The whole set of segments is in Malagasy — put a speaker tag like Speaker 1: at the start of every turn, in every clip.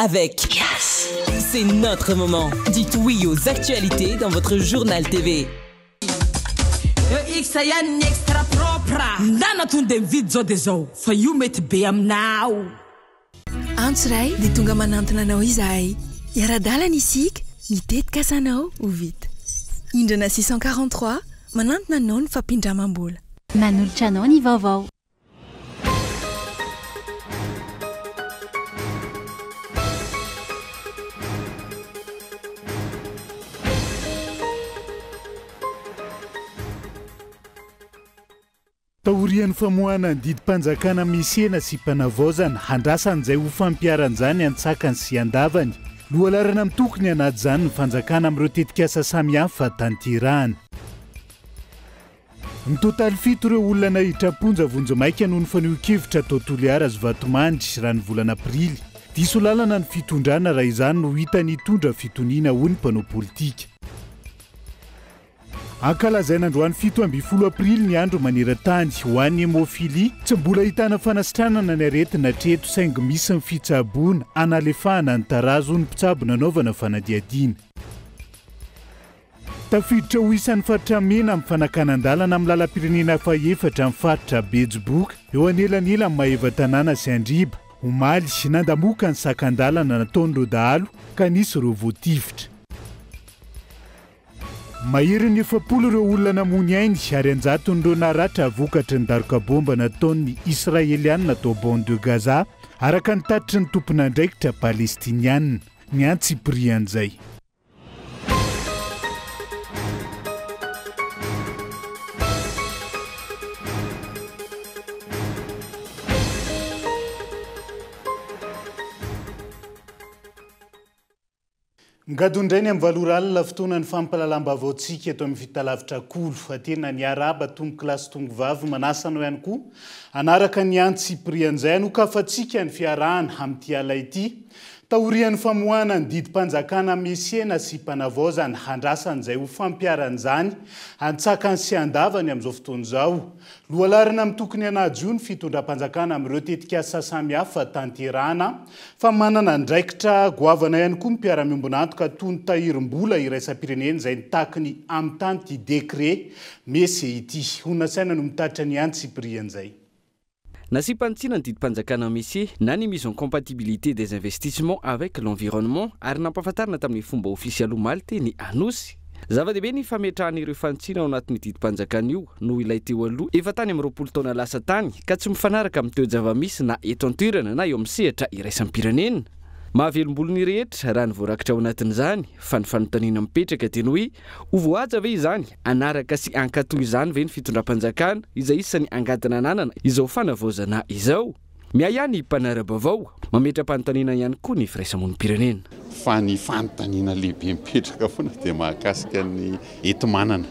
Speaker 1: Avec Yas. C'est notre moment. Dites oui aux actualités dans votre journal TV.
Speaker 2: EX ihany ny extra propre. Ndana tonga dia mividy zao dia zao fa io mety be aminao.
Speaker 3: Antso iray dia tonga manantona anao izahay. Hiara-dalana isika, ny tetikasanao ho vita. Indrana 643, manantona anao ny fampindramam-bola.
Speaker 4: Manolotra anao ny vaovao.
Speaker 5: Taorian'ny famoahana ny didim-panjakana misy hena sy mpanavaozana, handrasana izay ho fampiharan'izany an-tsakany sy an-davany. Lohalaharana amin'ny tokony hanaja izany ny fanjakana amin'ireo tetikasa samihafa tanterahana. Mitotaly fito ireo olona naiditra am-ponja vonjimaika noho ny fanehoan-kevitra tao Toliara sy Vatomandry raha ny volana aprily. Diso lalana ny fitondrana raha izany no hitany hitondra fitoniana, hoy ny mpanao politika. Ankalazaina androany 17 aprily ny andro maneran-tany ho an'ny hemophilie. Tsy mbola ahitana fanasitranana ny aretina hatreto saingy misy ny fitsaboana hanalefahana ny tarazo, hoy ny mpitsabo nanaovana fanadihadiana. Tafiditra ho isan'ny faritra mena amin'ny fanakanan-dalana amin'ny lalam-pirenena fahefatra ny faritra Betsiboka, eo anelanelan'i Maevatanàna sy Andriba. Omaly, nandamoka ny sakan-dalana nataon'ireo dahalo ka nisy ireo voatifitra. Maherin'ny 40 ireo olona namoy ny ainy ary an-jatony ireo naratra vokatry ny daroka bomba nataon'ny Israelianina tao Bande de Gaza, araka ny tatitry ny tompon'andraikitra palestinianina. Ny antsipirian'izay. Migadona indray ny amin'ny valo ora alina, fotoanan'ny fampahalalam-baovaontsika eto amin'ny Fitalavitra Kolo. Tena niarahaba tompokolahy sy tompokovavy, manasa anao ihany koa hanaraka ny antsipirian'izay hanokafantsika ny fiarahana amin'ity ala ity. Taorian'ny famoahana ny didim-panjakana Mesiena sy mpanavaozana, andrasana izay ho fampiharana izany an-tsakany sy an-davany amin'izao fotoana izao. Lohalaharana amin'ny tokony hanajo ny fitondram-panjakana amin'ireo tetikasa samihafa tanterahana fa manana andraikitra goavana ihany koa ny mpiara-miombon'antoka toy ny tahirim-bola iraisam-pirenena izay nitaky ny hamitany ity décret Mese ity. Honina-tsaina no mitatitra ny antsipirian'izay.
Speaker 6: Nasiam-panitsiana ny didim-panjakana Mese na ny mise en compatibilité des investissements avec l'environnement ary nampahafantarina tamin'ny fomba ofisialy omaly teny Anosy. Zava-dehibe ny fametrahana ireo fanitsiana ao anatin'io didim-panjakana io noho ilay teo aloha efa tany amin'ny 20 taona lasa tany ka tsy mifanaraka amin'ny toe-java-misy na eto an-toerana na eo amin'ny sehatra iraisam-pirenena. Mahavelom-bolo ny rehetra raha ny voarakitra ao anatin'izany fa ny fanontaniana mipetraka dia ny hoe Ho voahaja ve izany? Hanaraka sy hankatò izany ve ny fitondram-panjakana izay isan'ny angady nananana izao fanavaozana izao? Miahiahy ny mpanara-baovao, mametra-panontaniana ihany koa ny firaisamonim-pirenena.
Speaker 7: Fa ny fanontaniana lehibe mipetraka foana dia mahakasika ny enti-manana.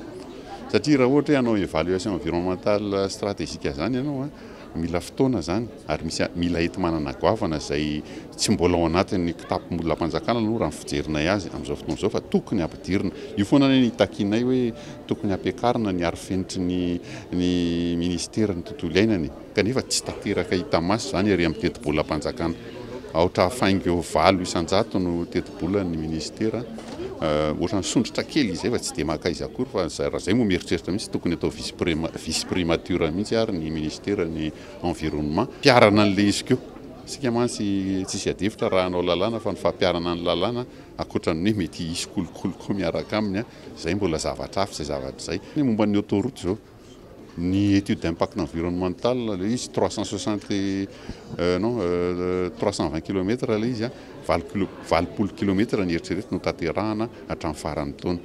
Speaker 7: Satria raha ohatra hoe hanao évaluation environnementale stratégique izany ianao, Mila fotoana izany ary misy mila enti-manana goavana izay tsy mbola ao anatin'ny kitapom-bolam-panjakana aloha raha ny fijerinay azy amin'izao fotoana izao fa tokony hampidirina. Io foana anie ny itakianay hoe tokony hampiakarina ny arofenitry ny ny ministeran'ny tontolo iainana e! Kanefa tsy tanteraka hita maso izany ery amin'ny tetibolam-panjakana. Aotra faingo 8% no tetibolan'ny ministera. Ohatran'ny sondrotra kely izay fa tsy dia mankaiza akory fa raha izay moa mieritreritra mihitsy tokony atao vice vice primature mihitsy ary ny ministera ny environnement. Ampiharana an'ilay izy koa. Isika mantsy tsisy adihevitra raha hanao lalàna fa ny fampiharana ny lalàna ankoatran'ny hoe mety hisy kolikoly koa miaraka aminy, izay mbola zavatra hafa izay zavatra izay. Ny momba ny autoroute izao. Ny étude d'impact environnemental ilay izy 360 non 320 kilomètres ilay izy valo 80 kilomètres ny eritreretina ho tanterahana hatramin'ny faran'ny taona.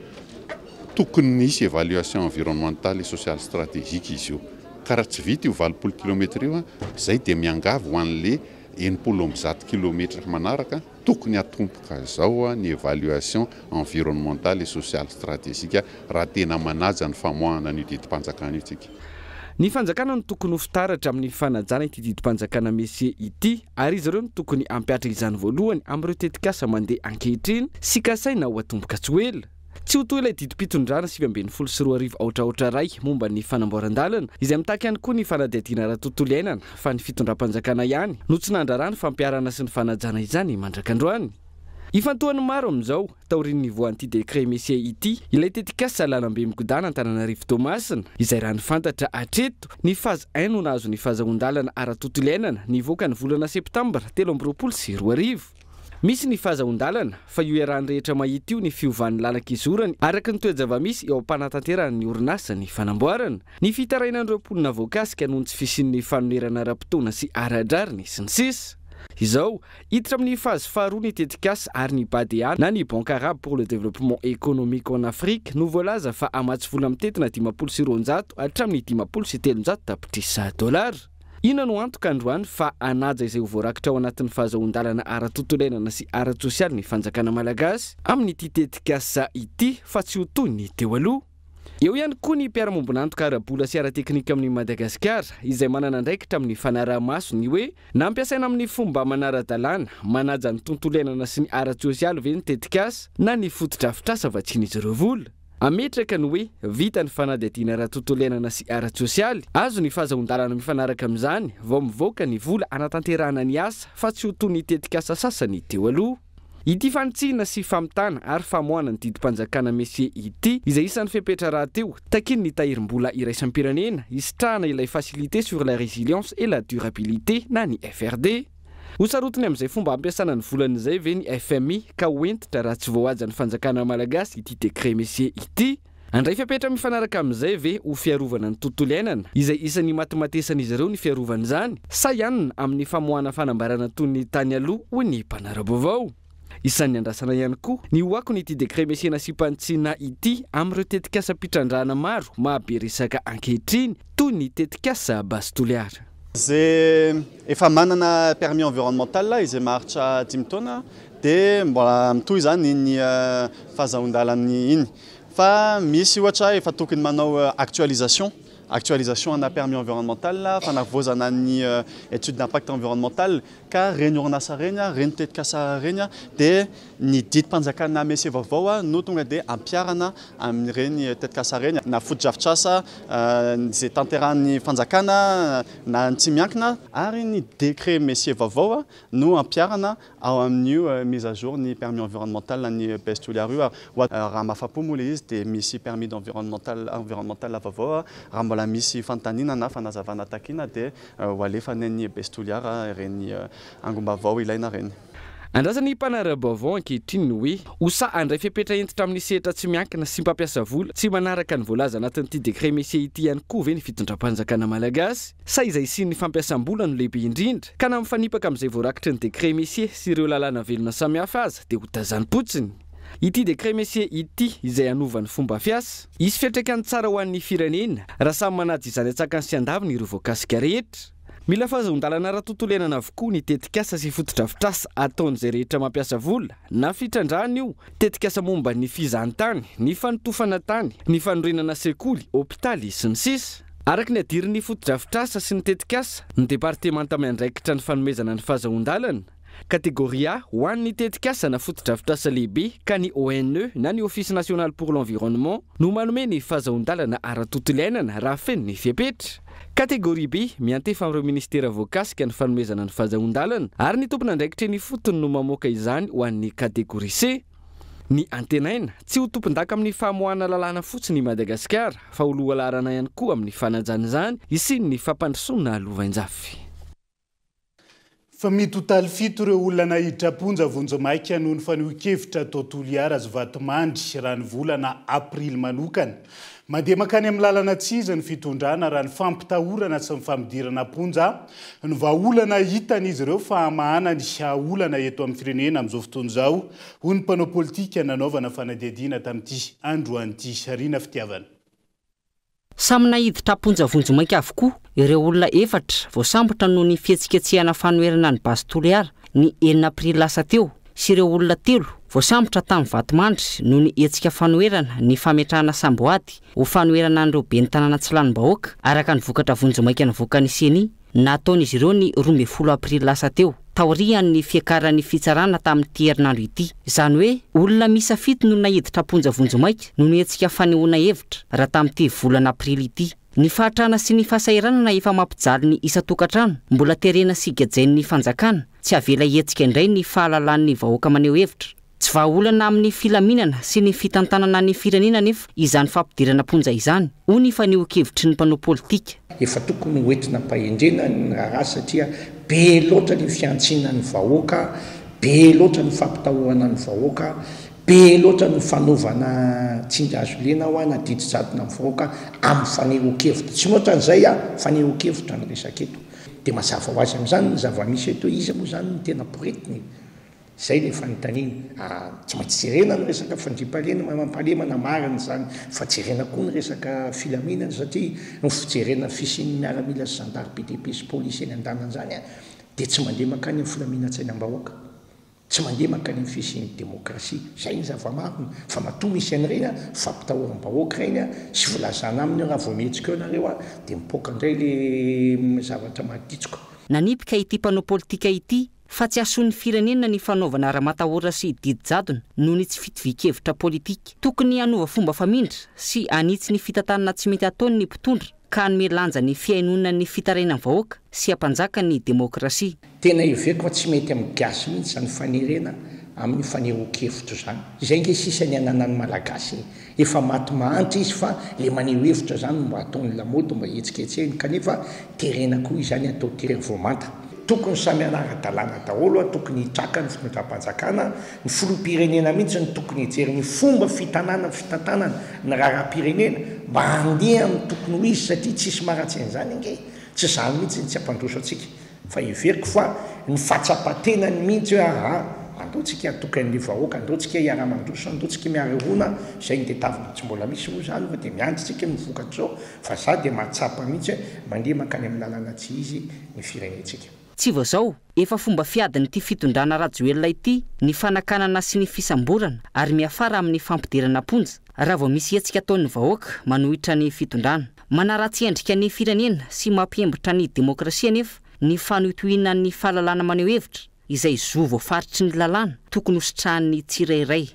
Speaker 7: Tokony nisy évaluation environnementale et sociale stratégique izy io. Ka raha tsy vita io 80 kilomètres io, izay dia miangavy ho an'ilay 160 kilomètres manaraka. Tokony hatomboka izao ny évaluation environnementale et sociale stratégique raha tena manaja ny famoahana an'io didim-panjakana io tsika.
Speaker 6: Ny fanjakana no tokony ho fitaratra amin'ny fanajana ity didim-panjakana Messier ity ary izy ireo no tokony hampihatra izany voalohany amin'ireo tetikasa mandeha ankehitriny sy kasaina ho atomboka tsy ho ela. Tsy ho toy ilay didim-pitondrana 2019 aotra aotra 1 momba ny fanamboaran-dalana, izay mitaky ihany koa ny fanadihadiana ara-tontolo iainana, fa ny fitondram-panjakana ihany no tsy nandrara ny fampiharana sy ny fanajana izany mandrak'androany. Ifantohan'ny maro amin'izao, taorian'ny nivoahan'ity décret MECIE ity, ilay tetikasa lalambe migodana Antananarivo Toamasina, izay raha ny fantatra hatreto, ny phase 1 no nahazo ny fahazoan-dalana ara-tontolo iainana nivoaka ny volana septambra 2023. Misy ny fahazoan-dalana, fa io iarahan'ny rehetra mahita io ny fiovan'ny lalan-kizorany araka ny toe-java-misy eo am-panatanterahana ny orinasa ny fanamboarana, ny fitarainan'ireo mponina voakasika noho ny tsy fisian'ny fanonerana ara-potoana sy ara-drariny, sy ny sisa. Izao, hiditra amin'ny phase faharoa ny tetikasa ary ny BADEA na ny Banque Arabe pour le Développement Économique en Afrique no voalaza fa hamatsy vola mitentina 250 hatramin'ny 350 tapitrisa dolara. Inona no antoka androany fa hanaja izay ho voarakitra ao anatin'ny fahazoan-dalana ara-tontolo iainana sy ara-tsosialy ny fanjakana malagasy amin'ity tetikasa ity, fa tsy ho toy ny teo aloha? Eo ihany koa ny mpiara-miombon'antoka ara-bola sy ara-teknika amin'ny Madagasikara, izay manana andraikitra amin'ny fanaraha-maso ny hoe nampiasaina amin'ny fomba manara-dalàna, manaja ny tontolo iainana sy ny ara-tsosialy ve ny tetikasa na ny fotodrafitrasa vatsian'izy ireo vola. Ametraka ny hoe vita ny fanadihadiana ara-tontolo iainana sy ara-tsosialy, azo ny fahazoan-dalana mifanaraka amin'izany vao mivoaka ny vola hanatanterahana ny asa, fa tsy ho toy ny tetikasa sasany teo aloha. Ity fanitsiana sy famitana ary famoahana ny didim-panjakana MECIE ity, izay isan'ny fepetra rahateo takian'ny tahirim-bola iraisam-pirenena hisitrahana ilay Facilité sur la résilience et la durabilité na ny FRD. Ho sarotiny amin'izay fomba hampiasana ny volana izay ve ny FMI ka ho hentitra raha tsy voahaja ny fanjakana malagasy ity décret MECIE ity? Handray fepetra mifanaraka amin'izay ve ho fiarovana ny tontolo iainana, izay isan'ny matimatesan'izy ireo ny fiarovana izany, sa hianina amin'ny famoahana fanambarana toy ny tany aloha, hoy ny mpanara-baovao? Isan'ny andrasana ihany koa ny ho akon'ity décret MECIE nasiam-panitsiana ity amin'ireo tetikasam-pitrandrahana maro mahabe resaka ankehitriny, toy ny tetikasa Base Toliara.
Speaker 8: Zay efa manana permis environnemental izay maharitra 5 taona dia mbola mitohy zany iny fahazoan-dalana iny, fa misy ohatra efa tokony manao actualisation ana permis environnemental, fanavaozana ny étude d'impact environnemental, ka reny orinasa reny, reny tetikasa reny, dia ny didim-panjakana MECIE vaovao no tonga dia ampiharana amin'ireny tetikasa reny, na fotodrafitrasa izay tanterahan'ny fanjakana na ny tsy miankina, ary ny décret MECIE vaovao no ampiharana ao amin'io mise à jour ny permis environnemental ny Base Toliara io. Raha mahafa-po moa ilay izy dia misy permis d'environnemental environnemental vaovao. Raha mbola misy fanontaniana na fanazavana takina dia ho alefa ny Base Toliara ireny angom-baovao ilaina ireny.
Speaker 6: Andrasany mpanara-baovao ankehitriny ny hoe ho sa handray fepetra hentitra amin'ny sehatra tsy miankina sy mpampiasa vola tsy manaraka ny voalaza anatin'ity décret MECIE ity ihany koa ve ny fitondram-panjakana malagasy, sa izay hisian'ny fampiasam-bola no lehibe indrindra ka na mifanipaka amin'izay voarakitry ny décret MECIE sy ireo lalàna velona samihafa aza dia ho tazanim-potsiny? Ity décret MECIE ity izay hanova ny fomba fiasa, hisy fiantraikany tsara ho an'ny firenena raha samy manaja izany an-tsakany sy an-daviny ireo voakasika rehetra. Mila fahazoan-dalana ara-tontolo iainana avokoa ny tetikasa sy fotodrafitrasa ataon'izay rehetra mampiasa vola, na fitrandrahana io, tetikasa momba ny fizahantany, ny fanotofana tany, ny fanorenana sekoly, hopitaly sy ny sisa. Araka ny hadirin'ny fotodrafitrasa sy ny tetikasa, ny departemanta miandraikitra ny fanomezana ny fahazoan-dalana, catégorie A ho an'ny tetikasa na fotodrafitrasa lehibe, ka ny ONE na ny Office national pour l'environnement no manome ny fahazoan-dalana ara-tontolo iainana raha feno ny fepetra. Catégorie B, miantefa amin'ireo ministera voakasika ny fanomezana ny fahazoan-dalana, ary ny tompon'andraikitra eny ifotony no mamoaka izany ho an'ny catégorie C. Ny antenaina, tsy ho tompon-daka amin'ny famoahana lalàna fotsiny i Madagasikara, fa ho lohalaharana ihany koa amin'ny fanajana izany hisian'ny fampandrosoana lovainjafy.
Speaker 5: Fa mitotaly 7 ireo olona naiditra am-ponja vonjimaika noho ny fanehoan-kevitra tao Toliara sy Vatomandry raha ny volana aprily manokana. Mandeha mankany amin'ny lalana tsy izy ny fitondrana raha ny fampitahorana sy ny fampidirana am-ponja no vahaolana hitan'izy ireo fa hamahana ny olana eto amin'ny firenena amin'izao fotoana izao, hoy ny mpanao politika nanaovana fanadihadiana tamin'ity androany ity. Rina Fitiavana.
Speaker 9: Samy naiditra am-ponja vonjimaika avokoa ireo olona 4 voasambotra noho ny fihetsiketsehana fanoherana ny Base Toliara ny 6 aprily lasa teo, sy ireo olona 3 voasambotra tamin'ny Vatomandry noho ny hetsika fanoherana ny fametrahana samboady ho fanoherana an'ireo ben'ny tanàna tsy lanim-bahoaka, araka ny vokatra vonjimaika nivoakan'ny CENI nataon'izy ireo ny 12 aprily lasa teo. taorian'ny fiakaran'ny fitsarana tamin'ity herinandro ity. Izany hoe olona miisa fito no naiditra am-ponja vonjimaika noho ny hetsika fanehoana hevitra raha tamin'ity volana aprily ity. Ny fahantrana sy ny fahasahiranana efa mampijaly ny isan-tokantrano, mbola terena sy gajain'ny fanjakana, tsy avela hihetsika indray ny fahalalan'ny vahoaka maneho hevitra. Tsy vahaolana amin'ny filaminana sy ny fitantanana ny firenena anefa izany fampidirana am-ponja izany, hoy ny fanehoan-kevitry ny mpanao politika.
Speaker 10: Efa tokony ho entina am-pahendrena ny raharaha satria be loatra ny fihantsiana ny vahoaka, be loatra ny fampitahorana ny vahoaka, be loatra ny fanaovana tsindry hazo lena hoa na didy jadona amin'ny vahoaka amin'ny fanehoan-kevitra. Tsy mihoatra an'izay an, fanehoan-kevitra no resaka eto. Dia mazava ho azy amin'izany ny zava-misy eto hoe iza moa izany no tena poretina e? Izay ilay fanontaniana. Ary tsy maintsy jerena ny resaka fandriampahalemana, mampahalemana marina izany, fa jerena koa ny resaka filaminana satria ny fijerena ny fisian'ny miaramila sy zandary be dia be sy polisy eny an-dalana izany dia tsy mandeha mankany amin'ny filaminan-tsainam-bahoaka, tsy mandeha mankany amin'ny fisian'ny demokrasia. Izay ny zava-marina. Fa matoa misy an'ireny, fampitahoram-bahoaka ireny sy filazana aminy hoe raha vao mihetsika eo nareo dia mipoaka indray ilay zavatra maditsoka.
Speaker 9: Nanipika ity mpanao politika ity fa tsy hasoan'ny firenena ny fanaovana ramatahora sy didy jadona noho ny tsy fitovian-kevitra politika. Tokony hanova fomba famindra sy hanitsy ny fitantanana tsy mety ataony ny mpitondra ka hanome lanja ny fihainoana ny fitarainan'ny vahoaka sy hampanjaka ny demokrasia.
Speaker 10: Tena heveriko fa tsy mety amin'ny gasy mihitsy izany fanerena amin'ny fanehoan-kevitra izany. Izay ange sisa ny ananan'ny malagasy e! Efa maty mahantra izy fa le maneho hevitra izany no mba ataony lamaody mba hihetsiketsehiny kanefa terena koa izany atao tery vao manta. Tokony samy hanara-dalàna daholo a, tokony hitraka ny fitondram-panjakana, ny filoham-pirenena mihitsy no tokony hijery ny fomba fitanana fitantanana ny raharaham-pirenena mba handeha amin'ny tokony ho izy satria tsisy maharatsy an'izany ange, tsy izany mihitsy ny tsy hampandroso antsika. Fa heveriko fa ny fahatsapan-tenany mihitsy hoe aa, andao tsika hatoky an'ilay vahoaka, andao tsika hiara-mandroso, andao tsika miara-hirona, izay no tadiavina. Tsy mbola misy moa izany fa dia miandry tsika ny vokatr'izao, fa za dia mahatsapa mihitsy hoe mandeha mankany amin'ny lalana tsy izy ny firenentsika.
Speaker 9: Tsy vao izao, efa fomba fiadin'ity fitondrana Rajoelina ity ny fanakanana sy ny fisamborana ary miafara amin'ny fampidirana am-ponja raha vao misy hetsika ataon'ny vahoaka manohitra ny fitondrana. Manaratsy endrika ny firenena sy mampiembotra ny demokrasia anefa ny fanohitohinan'ny fahalalana maneho hevitra, izay zo voafaritry ny lalàna tokony hositrahan'ny tsirairay.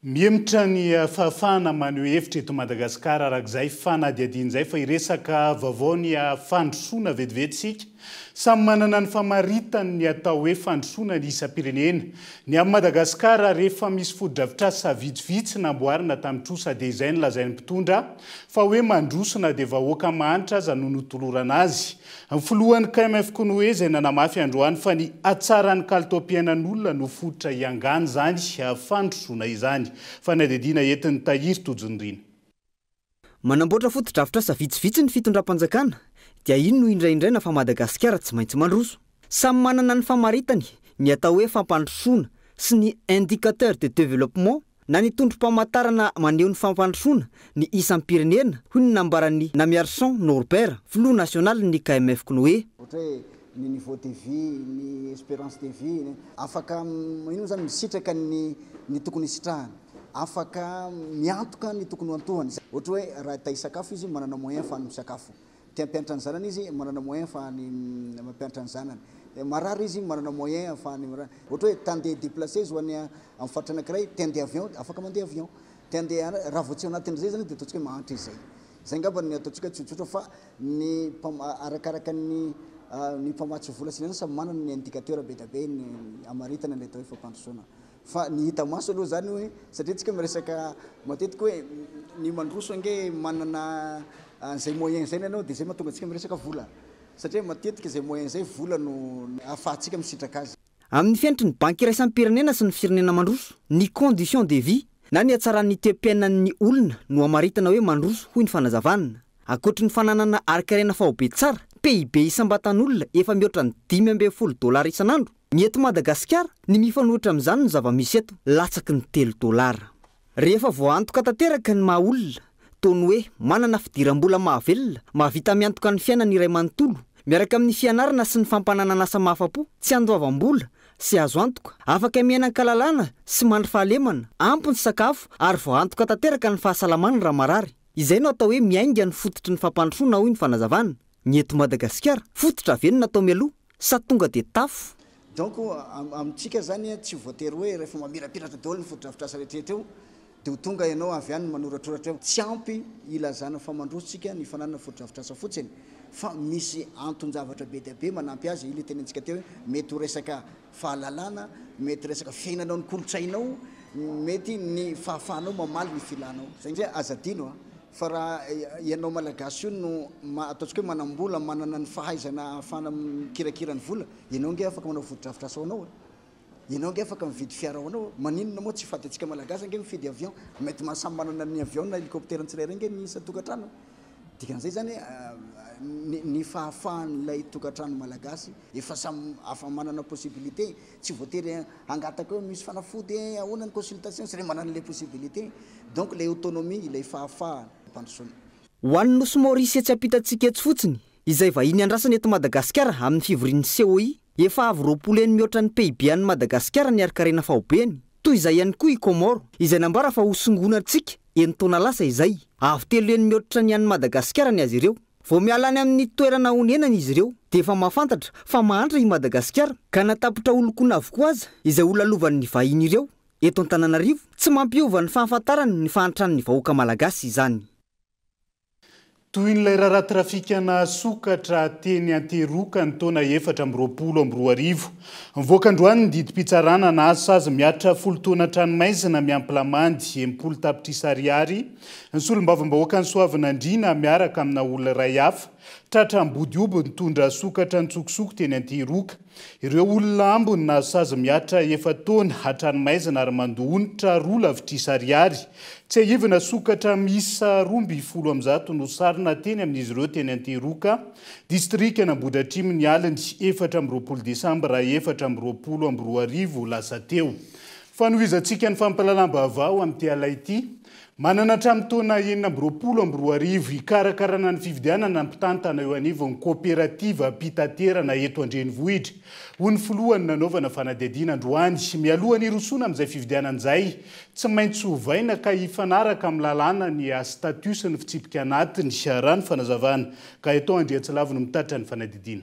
Speaker 5: Mihemotra ny fahafahana maneho hevitra eto Madagasikara araka izay fanadihadiana izay fa hiresaka vaovao ny fandrosoana vetivety isika. Samy manana ny famaritany ny atao hoe fandrosoana ny isam-pirenena. Ny amin'i Madagasikara, rehefa misy fotodrafitrasa vitsivitsy namboarina tamin'ny trosa dia izay no lazain'ny mpitondra fa hoe mandroso na dia vahoaka mahantra aza no notolorana azy. Ny filohan'ny KMF Konoe izay nanamafy androany fa ny hatsaran'ny kalitaom-piainan'olona no fototra hiangana izany fandrosoana izany. Fanadihadiana entin'i Tahiry Tojonirina.
Speaker 6: Manamboatra fotodrafitrasa vitsivitsy ny fitondram-panjakana dia iny no indraindraina fa Madagasikara tsy maintsy mandroso. Samy manana ny famaritany ny atao hoe fampandrosoana sy ny indicateur de developpement na ny tondrom-pamantarana maneho ny fampandrosoana ny isam-pirenena hoy ny nambaran'i Namiarison Norbert, filoha nasionalin'ny KMF Cnoe.
Speaker 11: Ohatra hoe ny niveau de vie, ny esperance de vie, afaka inona izany misitraka ny ny tokony hisitrahany. Afaka miantoka ny tokony ho antohany. Ohatra hoe raha te hisakafo izy, manana moyen ahafahany misakafo. Te hampianatra ny zanany izy, manana moyen ahafahany mampianatra ny zanany. Marary izy, manana moyen ahafahany Ohatra hoe te handeha hi-déplacer izy ho any amin'ny faritra anankiray, te handeha avion, afaka mandeha avion. Te handeha, raha vao tsy ao anatin'izay zany dia ataontsika hoe mahantra izy izay. Izay angamba no ataontsika hoe tsotsotra fa ny arakaraka ny ny mpamatsy vola sy ny anona samy manana ny indicateur be dia be ny hamaritana ilay atao hoe fampandrosoana. Fa ny hita maso aloha zany hoe satria tsika miresaka matetika hoe ny mandroso ange manana an'izay moyen zay ny anao dia zay mahatonga antsika miresaka vola satria matetika izay moyen zay vola no ahafahantsika misitraka azy.
Speaker 6: Amin'ny fenitry ny Banky iraisam-pirenena sy ny firenena mandroso, ny condition de vie na ny hatsaran'ny toe-piainan'ny olona no hamaritana hoe mandroso hoy ny fanazavana. Ankoatry ny fananana harin-karena faobe tsara, PIB isam-batan'olona efa mihoatra ny 15 dolara isan'andro, ny eto Madagasikara, ny mifanohitra amin'izany no zava-misy eto, latsaky ny telo dolara. Rehefa voaantoka tanteraka ny maha olona, toa ny hoe manana fidiram-bola mahavelona, mahavita miantoka ny fiainany iray manontolo, miaraka amin'ny fianarana sy ny fampananana asa mahafa-po, tsy andoavam-bola sy azo antoka, afaka miaina an-kalalahana sy mandry fahalemana, ampy ny sakafo ary voaantoka tanteraka ny fahasalamany raha marary. Izay no atao hoe miainga ny fototry ny fampandrosoana hoy ny fanazavana. Ny eto Madagasikara, fototra ve no natao mialoha?
Speaker 12: Sa tonga dia tafo?
Speaker 11: Donc amintsika zany tsy voatery hoe rehefa mamirapiratra daholo ny fotodrafitrasa rehetrarehetra eo dia ho tonga ianao avy any manoratroratra eo. Tsy ampy ilazana fa mandroso tsika ny fananana fotodrafitrasa fotsiny fa misy anton-javatra be dia be manampy azy, io ilay tenentsika teo hoe mety ho resaka fahalalana, mety resaka fiainanao ny kolontsainao, mety ny fahafahanao mamaly ny filanao. Zay indray aza adino a! Fa raha ianao Malagasy io no ataontsika hoe manam-bola, manana ny fahaizana ahafahana mikirakira ny vola, ianao ange afaka manao fotodrafitrasa ho anao e! Ianao ange afaka mividy fiara ho anao e! Maninona moa tsy fady antsika Malagasy ange mifidy avion? Mety samy manana ny avion na hélicoptère ny tsirairay ange ny isan-tokantrano e! Dikan'izay izany ny fahafahan'ilay tokantrano Malagasy efa samy afa manana possibilité, tsy voatery hangataka hoe misy fanafody e, ahoana ny consultation, tsy re manana ilay possibilité, donc ilay autonomie, ilay fahafahana fampandrosoana.
Speaker 12: Ho an'ny Nosy Maorisy etsy ampitantsika etsy fotsiny, izay vahiny andrasana eto Madagasikara amin'ny fivorian'ny COI, efa avo 20 heny mihoatra ny PIB an'i Madagasikara ny harinkarena faobeny. Toy izay ihany koa i Comores, izay nambara fa hosongonantsika enin-taona lasa izay. Avo telo heny mihoatra ny an'i Madagasikara ny azy ireo. Vao miala any amin'ny toerana honenany izy ireo dia efa mahafantatra fa mahantra i Madagasikara ka na tapitra holokoina avokoa aza izay ho lalovan'ny vahiny ireo eto Antananarivo, tsy mampiova ny fahafantarany ny fahantran'ny vahoaka malagasy izany.
Speaker 5: Tohin'ilay raharaha trafikana sokatra teny Antehiroka ny taona 2024. Nivoaka androany ny didim-pitsarana nahazo sazy mihatra 10 taona an-tranomaizina miampy lamandy 60 tapitrisa ariary ny solombavambahoakan'i Soavinandriana miaraka amina olona iray hafa tratra ambodioby nitondra sokatra an-tsokosoko teny Antehiroka. Ireo olona ambiny nahazo sazy mihatra efa-taona an-tranomaizina ary mandoa onitra roa lavitrisa ariary. Tsiahivina sokatra miisa 112 no sarona teny amin'izy ireo teny Antehiroka, distrikan'Ambohidratrimo ny alin'ny 24 desambra 2024 lasa teo. Fanohizantsika ny fampahalalam-baovao amin'ity alina ity. Manana hatramin'ny taona 2026 hikarakarana ny fifidianana ny mpitantana eo anivon'ny kooperativa-pitaterana eto an-drenivohitra, hoy ny filohany nanaovana fanadihadiana androany. Mialoha ny hirosoana amin'izay fifidianana izay, tsy maintsy ovaina ka hifanaraka amin'ny lalàna ny statut sy ny fitsipika anatiny, raha ny fanazavana. Gaëtan Andriantsilavo no mitatitra ny fanadihadiana.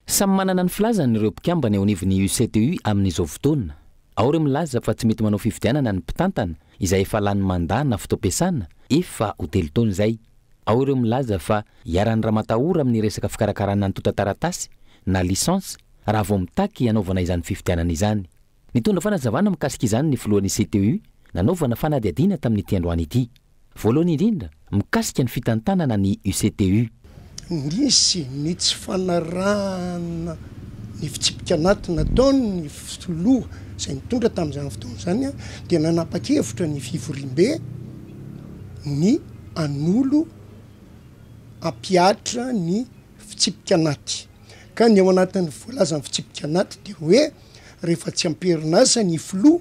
Speaker 13: Samy manana ny filazany ireo mpikambana eo anivon'ny UCTU amin'izao fotoana. Ao ireo milaza fa tsy mety manao fifidianana ny mpitantana izay efa lany mandat na fotoam-piasana efa ho telo taona izay. Ao ireo milaza fa iharan'ny ramatahora amin'ny resaka fikarakarana antontan-taratasy na licence raha vao mitaky hanaovana izany fifidianana izany. Nitondra fanazavana mikasika izany ny filohan'ny CTU nanaovana fanadihadiana tamin'ity androany ity. Voalohany indrindra, mikasika ny fitantanana ny UCTU.
Speaker 14: Nisy ny tsy fanarahana ny fitsipika anaty nataon'ny filoha izay nitondra tamin'izany fotoana izany dia nanapa-kevitra ny fivoriambe ny hanolo hampihatra ny fitsipika anaty. Ka ny ao anatin'ny voalazan'ny fitsipika anaty dia hoe rehefa tsy am-perinasa ny filoha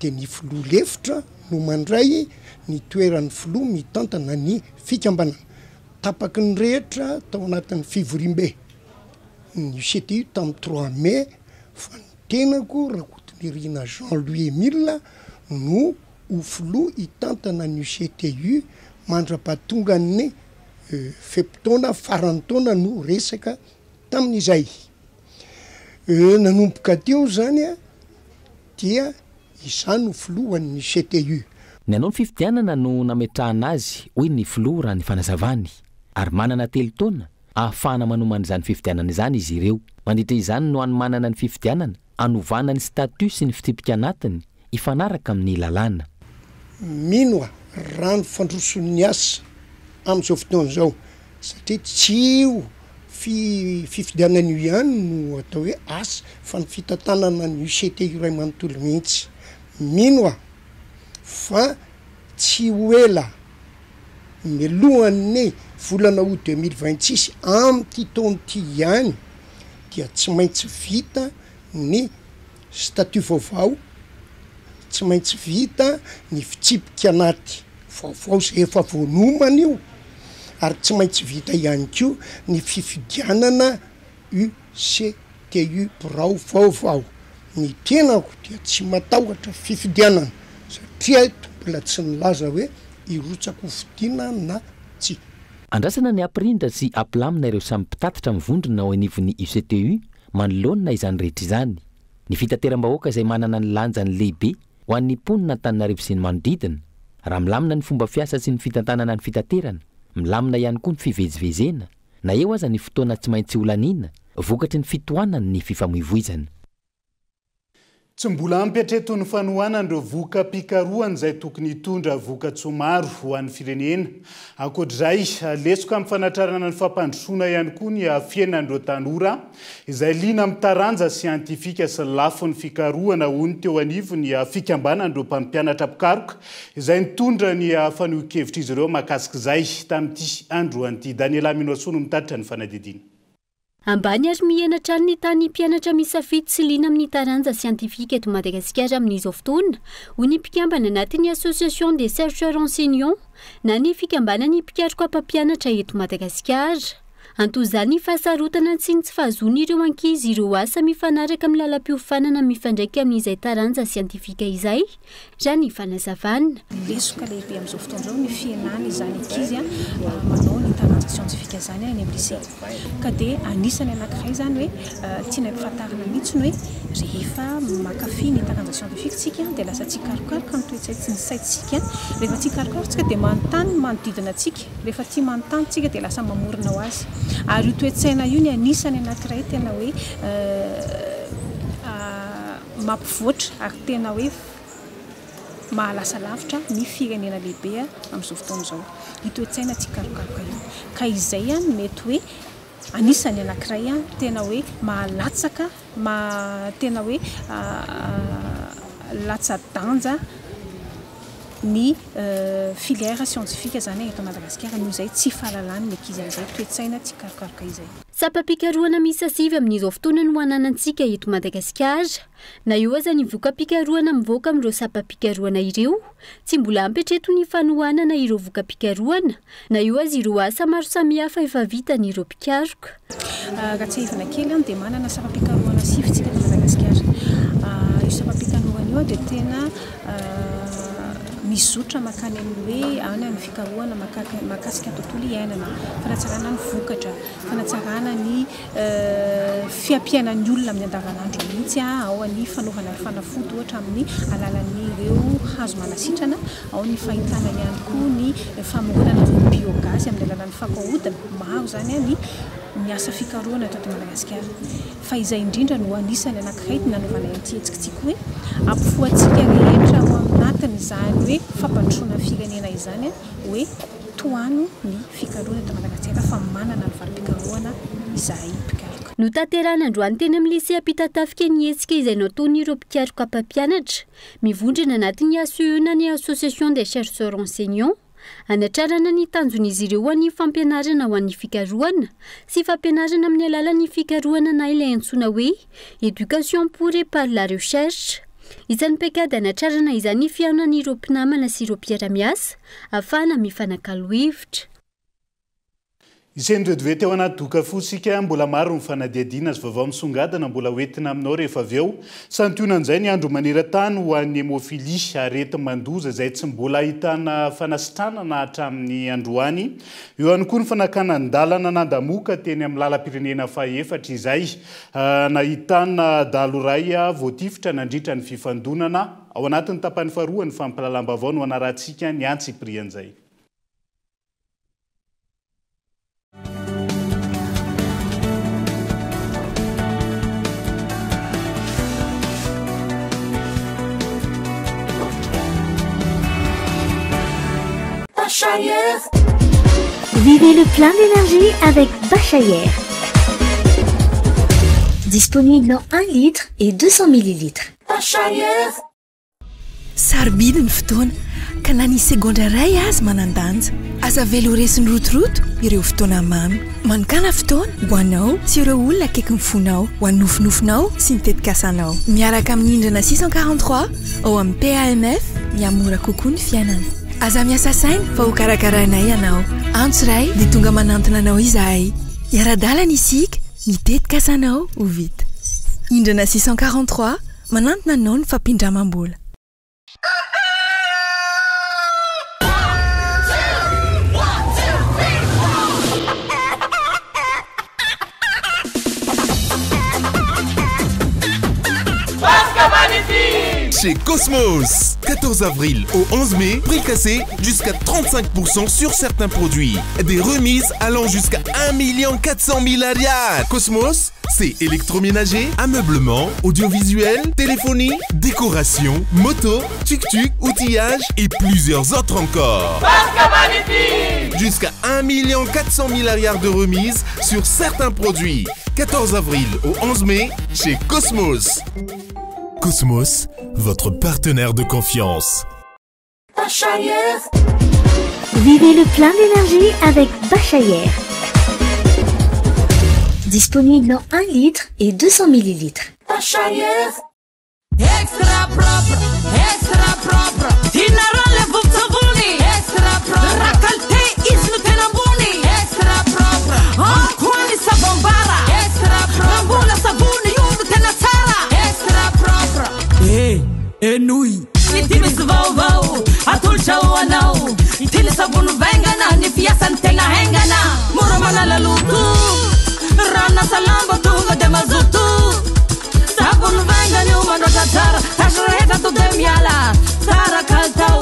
Speaker 14: dia ny filoha lefitra no mandray ny toeran'ny filoha mitantana ny fikambanana. Tapaky ny rehetra tao anatin'ny fivoriambe ny UCTU tamin'ny trois mai fa ny tenako Rakotonirina Jean Louis Emile no ho filoha hitantana ny UCTU mandra-pahatongan'ny fe-potoana faran'ny taona no resaka tamin'izay. Nanomboka teo izany dia izaho no filohan'ny CTU.
Speaker 13: Ny hanao ny fifidianana no nametrahana azy, hoy ny filoha raha ny fanazavany, ary manana telo taona ahafahana manomana izany fifidianana izany izy ireo. Mandritra izany no hanomanana ny fifidianana, hanovana ny statut sy ny fitsipika anatiny hifanaraka amin'ny lalàna.
Speaker 14: Mino aho raha ny fandroson'ny asa amin'izao fotoana izao satria tsy io fifidianana io ihany no atao hoe asa fa ny fitantanana ny UCT iray manontolo mihitsy. Mino aho fa tsy ho ela mialohan'ny volana août 2026 amin'ity taona ity ihany dia tsy maintsy vita ny statut vaovao, tsy maintsy vita ny fitsipika anaty vaovao izay efa voanomana io ary tsy maintsy vita ihany koa ny fifidianana UCTU birao vaovao. Ny tenako dia tsy matahotra fifidianana satria eto mbola tsy nilaza hoe hirotsaka ho fidiana na tsia.
Speaker 13: Andrasana ny hampirindra sy hampilamina ireo samy mpitatitra mivondrona ao anivon'ny UCTU. manoloana izany rehetra izany. Ny fitateram-bahoaka izay manana ny lanjany lehibe ho an'ny mponina Antananarivo sy ny manodidina. Raha milamina ny fomba fiasa sy ny fitantanana ny fitaterana, milamina ihany koa ny fivezivezena, na eo aza ny fotoana tsy maintsy holaniana vokatry ny fitohanan'ny fifamoivoizana.
Speaker 5: Tsy mbola ampy hatreto ny fanohanana ireo voka-pikarohana izay tokony hitondra vokatsoa maro ho an'ny firenena. Ankoatra izay, lesoka amin'ny fanatrarana ny fampandrosoana ihany koa ny fihenan'ireo tanora izay liana amin'ny taranja siantifika sy ny lafiny fikarohana, hoy ny teo anivon'ny fikambanan'ireo mpampianatra mpikaroka izay nitondra ny fanehoan-kevitr'izy ireo mahakasika izay tamin'ity androany ity. Daniela Minoasoa no mitatitra ny fanadihadiana.
Speaker 4: Ambany ary mihena hatrany ny tahan'ny mpianatra misafidy sy liana amin'ny taranja siantifika eto Madagasikara amin'izao fotoana, hoy ny mpikambana anatin'ny Association des chercheurs enseignants na ny fikambanan'ny mpikaroka mpampianatra eto Madagasikara. Anton'izany ny fahasarotana sy ny tsy fahazoan'ireo ankizy ireo asa mifanaraka amin'ny lalam-piofanana mifandraika amin'izay taranja siantifika izay, raha ny fanazavana.
Speaker 15: Lesoka lehibe amin'izao fotoana izao ny fihenana izany ankizy manao ny taranja siantifika izany any amin'ny lycée. Ka dia anisany anankiray izany hoe tiana ampifantarina mihitsy ny hoe rehefa mankafy ny taranja siantifika isika dia lasa tsy hikarokaroka ny toe-tsain-tsy ny saintsika. Rehefa tsy hikarokaroka isika dia manontany ny manodidina antsika. Rehefa tia manontany tsika dia lasa mamorona ho azy. Ary io toe-tsaina io ny anisany anankiray tena hoe mampivoatra ary tena hoe mahalasa lavitra ny firenena lehibe amin'izao fotoana izao. Io toe-tsaina tia karokaroka io. Ka izay no mety hoe anisany anankiray tena hoe mahalatsaka, maha tena hoe latsa-danja ny filière scientifique izany eto Madagasikara noho izay tsy fahalalan'ny ankizy an'izay toe-tsaina tsy karokaroka izay.
Speaker 4: Sampam-pikarohana miisa sivy amin'izao fotoana no ananantsika eto Madagasikara. Na eo aza ny voka-pikarohana mivoaka amin'ireo sampam-pikarohana ireo, tsy mbola ampy hatreto ny fanohanana ireo voka-pikarohana, na eo aza ireo asa maro samihafa efa vitan'ireo mpikaroka.
Speaker 15: Raha tsiahivina kely dia manana sampam-pikarohana sivy isika eto Madagasikara. Io sampam-pikarohana io dia tena mizotra mankany amin'ny hoe any amin'ny fikarohana mahakasika ny tontolo iainana, fanatsarana ny vokatra, fanatsarana ny fiampiainan'ny olona amin'ny andavanandro mihitsy, ao ny fanaovana ny fanafody ohatra amin'ny alalan'ireo hazo manasitrana, ao ny fahitana ihany koa ny famoronana ireo biogaz amin'ny alalan'ny fako ahodina, maro izany ny ny asa fikarohana teto Madagasikara. Fa izay indrindra no anisany anankiray nanaovanay an'ity hetsika ity koa hoe ampifohantsika rehetra ao anatin'izany hoe fampandrosoana ny firenena izany hoe tohano ny fikarohana eto Madagasikara fa manana ny valim-pikarohana izahay mpikaroka.
Speaker 4: Notanterahina androany teny amin'ny Lycée Ampitatafika ny hetsika izay nataon'ireo mpikaroka mpampianatra mivondrona anatin'ny ACE na ny Association des Chercheurs Enseignants hanatrarana ny tanjon'izy ireo ho an'ny fampianarana ho an'ny fikarohana sy fampianarana amin'ny alalan'ny fikarohana na ilay antsoina hoe Éducation pour et par la recherche. Isan'ny paikady hanatrarana izany ny fihaonan'ireo mpinamana sy ireo mpiara-miasa ahafahana mifanakalo hevitra.
Speaker 5: Iseny vetivety ao anaty doka fo isika, mbola maro ny fanadihadiana sy vaovao misongadina mbola ho entina aminao rehefa avy eo. Santionan'izay ny andro maneran-tany ho an'ny hemophilie, areti-mandoza izay tsy mbola ahitana fanasitranana hatramin'ny androany. Eo ihany koa ny fanakanan-dalana nandamoka teny amin'ny lalam-pirenena fahefatra izay nahitana dahalo iray voatifitra nandritra ny fifandonana. Ao anatin'ny tapany faharoa ny fampahalalam-baovao no hanarahantsika ny antsipirian'izay.
Speaker 16: Vivez le plein d'énergie avec Bachayer. Disponible en 1 litre et 200 millilitres.
Speaker 3: Sarobidy ny fotoana, ka na ny segondra iray aza manan-danja. Aza avela ho resin'ny rotoroto ireo fotoana mamy. Manokàna fotoana ho anao sy ireo olona akaikin'ny fonao, ho an'ny nofinofinao sy ny tetikasanao. Miaraka amin'ny Indrana 643 ao amin'ny PAMF, mihamora kokoa ny fiainana. Aza miasa saina fa hokarakarainay ianao. Antso iray dia tonga manantona anao izahay. Hiara-dalana isika, ny tetikasanao ho vita. Indrana 643. Manantona anao ny fampindramam-bola.
Speaker 2: magnifique.
Speaker 17: Chez Cosmos, 14 avril au 11 mai, prix cassé jusqu'à 35% sur certains produits. Des remises allant jusqu'à 1 400 000 ariary. Cosmos, c'est électroménager, ameublement, audiovisuel, téléphonie, décoration, moto, tuk-tuk, outillage et plusieurs autres encore.
Speaker 2: magnifique.
Speaker 17: Jusqu'à 1 400 000 ariary de remise sur certains produits. 14 avril au 11 mai, chez Cosmos. Cosmos, votre partenaire de confiance.
Speaker 16: Vivez le plein d'énergie avec Bachayer. Disponible en 1 litre et 200 millilitres.
Speaker 2: Extra propre, extra propre. Tianareo le vovon-tsavony. Extra propre. Raha qualité izy no tena ambony. Extra propre. Ao koa ny savon-bara. Extra propre. Raha mbola savony io no tena tsara. Extra propre. Eh, enoy. Ity misy vaovao atolotra ho anao. Ity ny savony vaingana, ny fiasany tegna haingana. Mora manala loto. Rano lamba tonga de mazoto. Savony vaingana io mandroatra tsara. Tasy rehetra to de miala. Tsara kalitao,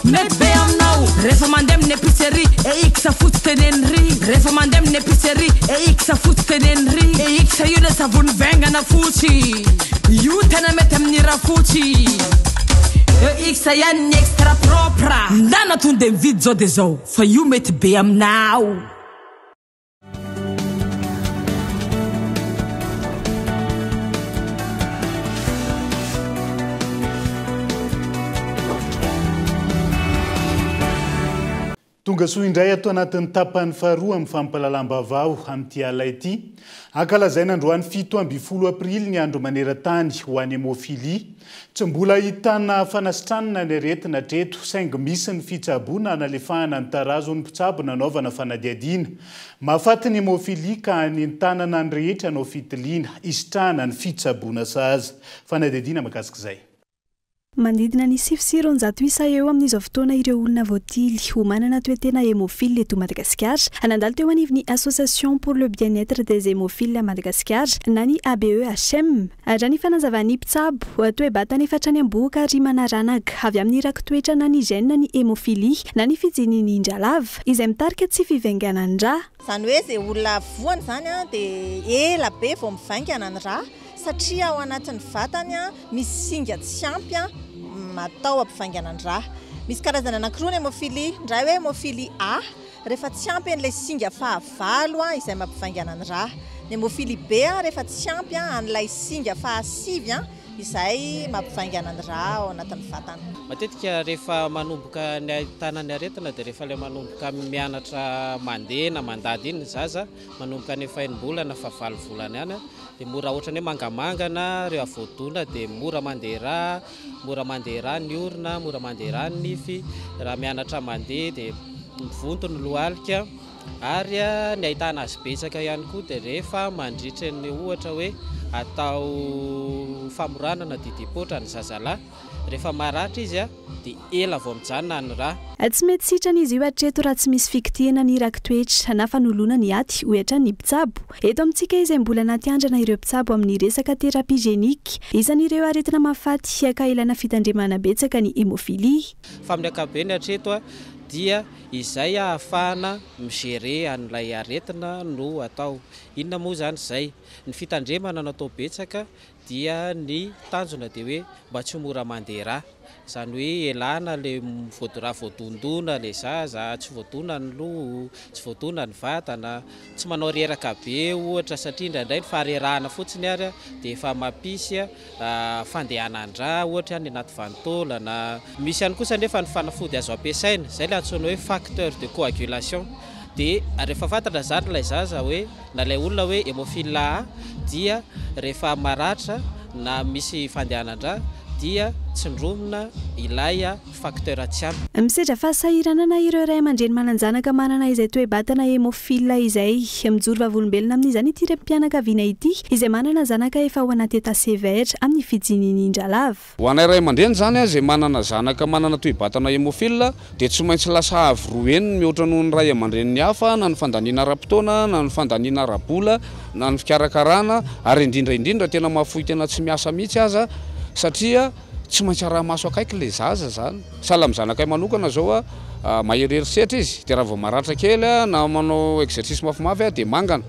Speaker 2: mety be aminao. Rehefa mandeha amin'ny épicerie, EX fotsy teneny ry. Rehefa mandeha amin'ny épicerie, EX fotsy teneny ry. EX io le savony vaingana fotsy. Io tena mety amin'ny raha fotsy. EX ihany ny extra propre. Ndana tonga de mividy zao de zao, fa io mety be aminao.
Speaker 5: Tonga soa indray ato anatin'ny tapany faharoa amin'ny fampahalalam-baovao amin'ity alina ity. Ankalazaina androany 17 aprily ny andro maneran-tany ho an'ny hémophilie. Tsy mbola ahitana fanasitranana ny aretina hatreto, saingy misy ny fitsaboana analefahana ny tarazon'ny mpitsabo nanaovana fanadihadiana. Mahafaty ny hémophilie ka anentanana ny rehetra hanao fitiliana, hisitrahana ny fitsaboana sahaza. Fanadihadiana mahakasika izay.
Speaker 18: Manodidina ny 209 isa eo amin'izao fotoana ireo olona voatily ho manana toe-tena hémophile eto Madagasikara. Nandalo teo anivon'ny Association pour le bien-être des hémophiles à Madagascar na ny ABEHM. Raha ny fanazavan'ny mpitsabo, toe-batana efa hatrany am-bohoka ary manaranaka avy amin'ny raki-toetra na ny gène ny hémophilie na ny fijininin-dra lava izay mitarika tsy fivainganan'ny ra.
Speaker 19: Izany hoe izay olona voany izany dia ela be vao mivaingana ny ra satria ao anatin'ny vatany misy singa tsy ampy atao hampivaingana ny ra. Misy karazana anankiroa ny hémophilie, ny iray hoe hémophilie A rehefa tsy ampy an'ilay singa fahavalo izay mampivaingana ny ra. Ny hémophilie B rehefa tsy ampy an'ilay singa fahasivy izay mampivaingana ny ra ao anatin'ny vatana.
Speaker 20: Matetika rehefa manomboka ny ahitana ny aretina dia rehefa ilay manomboka mianatra mandeha na mandady iny ny zaza, manomboka any fahenim-bolana fa 8 volana ihany dia mora ohatrany hoe mangamangana, rehefa voadona dia mora mandeha ra, mora mandeha ra ny orona, mora mandeha ra ny nify, raha mianatra mandeha dia mivonto ny lohalika. Ary ny ahitana azy betsaka ihany koa dia rehefa mandritra ny ohatra hoe atao famoranana didipoitra ny zazalahy, rehefa maratra izy dia ela vao mijanona ny ra.
Speaker 18: Tsy mety sitrana izy io hatreto raha tsy misy fikitihana ny raki-toetra na fanoloana ny aty, hoy hatrany ny mpitsabo. Eto amintsika izay mbola anaty andrana ireo mpitsabo amin'ny resaka thérapie génique. Isan'ireo aretina mahafaty ka ilaina fitandremana betsaka ny hémophilie.
Speaker 20: Fa amin'ny ankapobeny hatreto dia izay ahafahana mi-gérer an'ilay aretina no atao. Inona moa izany izay? Ny fitandremana no atao betsaka dia ny tanjona dia hoe mba tsy ho mora mandeha ra. Izany hoe elana ilay voadora voadondona ilay zaza, tsy voadona ny loha, tsy voadona ny vatana, tsy manao reraka be ohatra satria indraindray ny faharerahana fotsiny ary dia efa mampisy fandehanan-dra ohatra any anaty vanin-taolana. Misy ihany kosa anefa ny fanafody azo ampiasaina, izay ilay antsoina hoe facteur de coagulation. Dia rehefa fantatra izany ilay zaza hoe na ilay olona hoe hémophile A dia rehefa maratra na misy fandehanan-dra dia tsindromina ilay facteur tsy ampy.
Speaker 18: Misedra fahasahiranana ireo ray aman-dreny manan-janaka manana izay toe-batana hémophile izay. Mijoro vavolombelona amin'izany ity renim-pianakaviana ity izay manana zanaka efa ao anaty état sévère amin'ny fijininin-dra lava.
Speaker 21: Ho anay ray aman-dreny izany izay manana zanaka manana toe-batana hémophile dia tsy maintsy lasa avo roa heny mihoatra noho ny ray aman-dreniny hafa na ny fandaniana ara-potoana na ny fandaniana ara-bola na ny fikarakarana ary indrindra indrindra tena mahafoy tena tsy miasa mihitsy aza Satria tsy maintsy araha-maso akaiky ilay zaza izany. Sahala amin'ny zanakay manokana izao, mahery herisetra izy, dia raha vao maratra kely na manao exercice mafimafy dia mangana.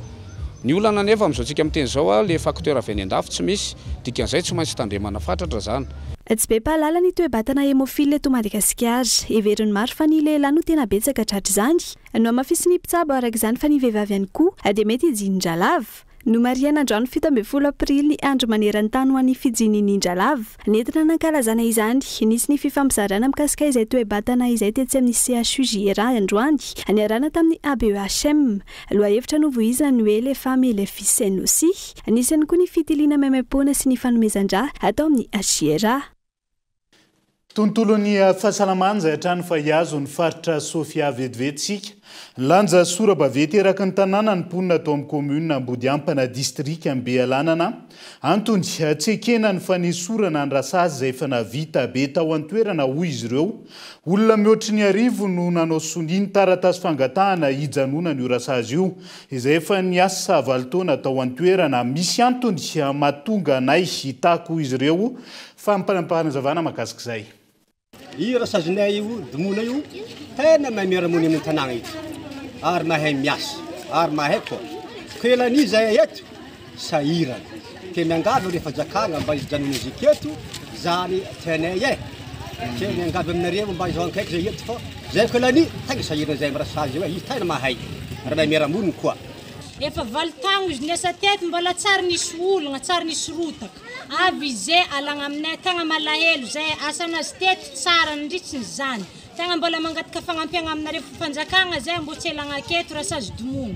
Speaker 21: Ny olana anefa amin'izao tsika miteny izao, ilay facteur avy any an-dafy tsy misy, dikan'izay tsy maintsy tandremana fatratra izany.
Speaker 18: Tsy be mpahalala ny toe-batana hémophile eto Madagasikara. Heverin'ny maro fa ny lehilahy no tena betsaka tratr'izany. Nohamafisin'ny mpitsabo araka izany fa ny vehivavy ihany koa dia mety hijiny-dra lava. Nomarihana androany 17 aprily ny andro maneran-tany ho an'ny fijininin-dra lava. Nentina nankalazana izany, nisy ny fifampizarana mikasika izay toe-batana izay tetsy amin'ny CHUJRA androany, niarahana tamin'ny ABEHM. Lohahevitra novoizina ny hoe Les femmes et les filles saines aussi. Nisy ihany koa ny fitiliana maimaimpoana sy ny fanomezan-dra atao amin'ny HJRA.
Speaker 5: Tontolon'ny fahasalamana izay hatrany fa hihazo ny faritra Sofia vetivety isika. Nilanja sora-baventy eraky ny tanàna ny mponina tao amin'ny kaominina Ambodiampana, distrikan'i Bealanana. Antony, tsy ekena ny fanesorana ny rasazy izay efa nahavita be tao an-toerana, hoy izy ireo. Olona mihoatry ny arivo no nanao sonia ny taratasy fangatahana hijanonana io rasazy io, izay efa niasa valo taona tao an-toerana. Misy antony mahatonga anay hitaky, hoy izy ireo, Fampanampahana-zavana mahakasika izay.
Speaker 1: Io rasazinay io, domoina io, tena mahay miara-monina amin'ny tanàgna eto, ary mahay miasa, ary mahay koa. Ko elan'io zahay eto, sahirana. Ke miangavy ireo fanjakagna mba hijanona izy eto, zany tianay e. Ke miangavy aminareo mba izao akaiky zahay eto fa zahay ko elan'io, tegna sahirana zahay amin'ny rasazy io e, izy tegna mahay, ary mahay miara-monina koa.
Speaker 22: Efa valo taogno izy niasa teto mbola tsary nisy olagna, tsary nisy rotaka. Avy izay alagna aminay tegna malahelo zay asanazy teto tsara ndritsiny zany tegna mbola mangataka fagnampiagna aminareo fanjakagna zay mbô tsy elagna aketo rasazy domono.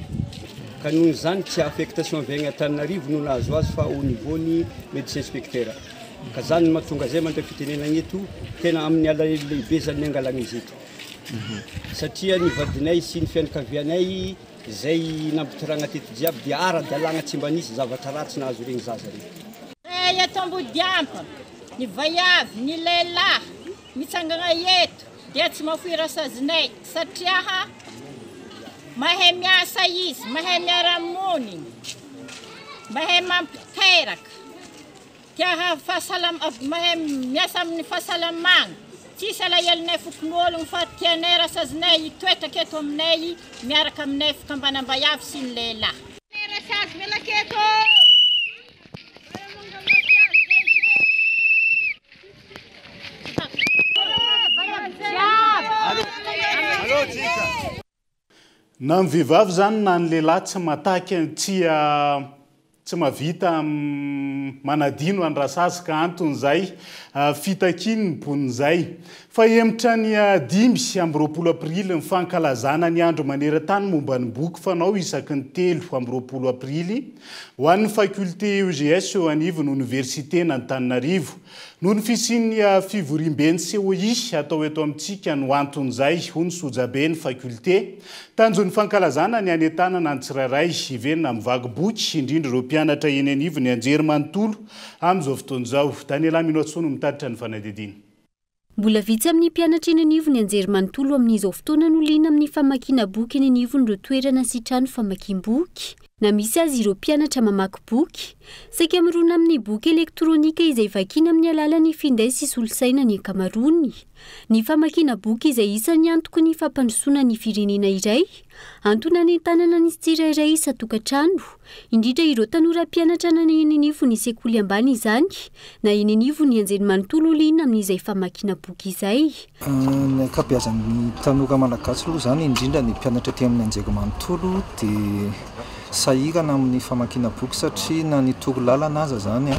Speaker 1: Ka noho izany tsy affectation avy agny Antananarivo no nahazo azy fa au niveau ny médecin inspecteur. Ka zany no mahatonga zay mandray fitenenagna eto, tena amin'ny alahelo lehibe zany ny angalagna izy eto. Satria ny vadinay sy ny fianakavianay Izay nampitoragna teto jiaby dia ara-dalàgna tsy mba nisy zavatra ratsy nahazo regny zaza regny.
Speaker 22: Zay eto Ambodiampa, ny vaiavy, ny lehilahy mitsangagna eto dia tsy mahafoy rasazinay satria mahay miasa izy, mahay miara-monigny, mahay mampiteraka. Tia fahasalama, mahay miasa amin'ny fahasalamagna. Tsisy alahelonay fokonologno fa tianay rasazinay hitoetraka eto aminay miaraka aminay fikambanam-baiavy sy ny lehilahy. Rasazy miala aketo ô!
Speaker 5: Na ny vehivavy izany na ny lehilahy tsy mataky tsy tsy mahavita manadino an'i Rasazy ka antony izay fitakiany ny mponina izay. Fa hemotra ny 25 aprily ny fankalazana ny andro maneran-tany momba ny boky fanao isaky ny 23 aprily ho an'ny faculté EGS eo anivon'ny oniversiten'Antananarivo. Noho ny fisian'ny fivoriamben'ny COI atao eto amintsika no anton'izay, hoy ny sojaben'ny faculté. Tanjon'ny fankalazana ny hanentanana ny tsirairay hiverina amin'ny vaky boky, indrindra ireo mpianatra eny anivon'ny anjerimanontolo amin'izao fotoana izao. Daniela Minoatsoa no mitatitra ny fanadihadiana.
Speaker 4: Mbola vitsy amin'ny mpianatra eny anivon'ny anjerimanontolo amin'izao fotoana no liana amin'ny famakiana boky eny anivon'ireo toerana sy trano famakiam-boky. Na misy aza ireo mpianatra mamaky boky, saika mirona amin'ny boky elektronika izay vakiana amin'ny alalan'ny finday sy solosaina ny ankamaroany. Ny famakiana boky izay isan'ny antoky ny fampandrosoana ny firenena iray, antony hanentanana ny tsirairay isan-tokantrano, indrindra ireo tanora mpianatra na eny anivon'ny sekoly ambany izany na eny anivon'ny anjerimanontolo liana amin'izay famakiana boky izay.
Speaker 23: Ny ankabeazan'ny tanora malagasy aloha izany, indrindra ny mpianatra aty amin'ny anjerimanontolo dia sahirana amin'ny famakiana boky satria na ny torolalana aza izany,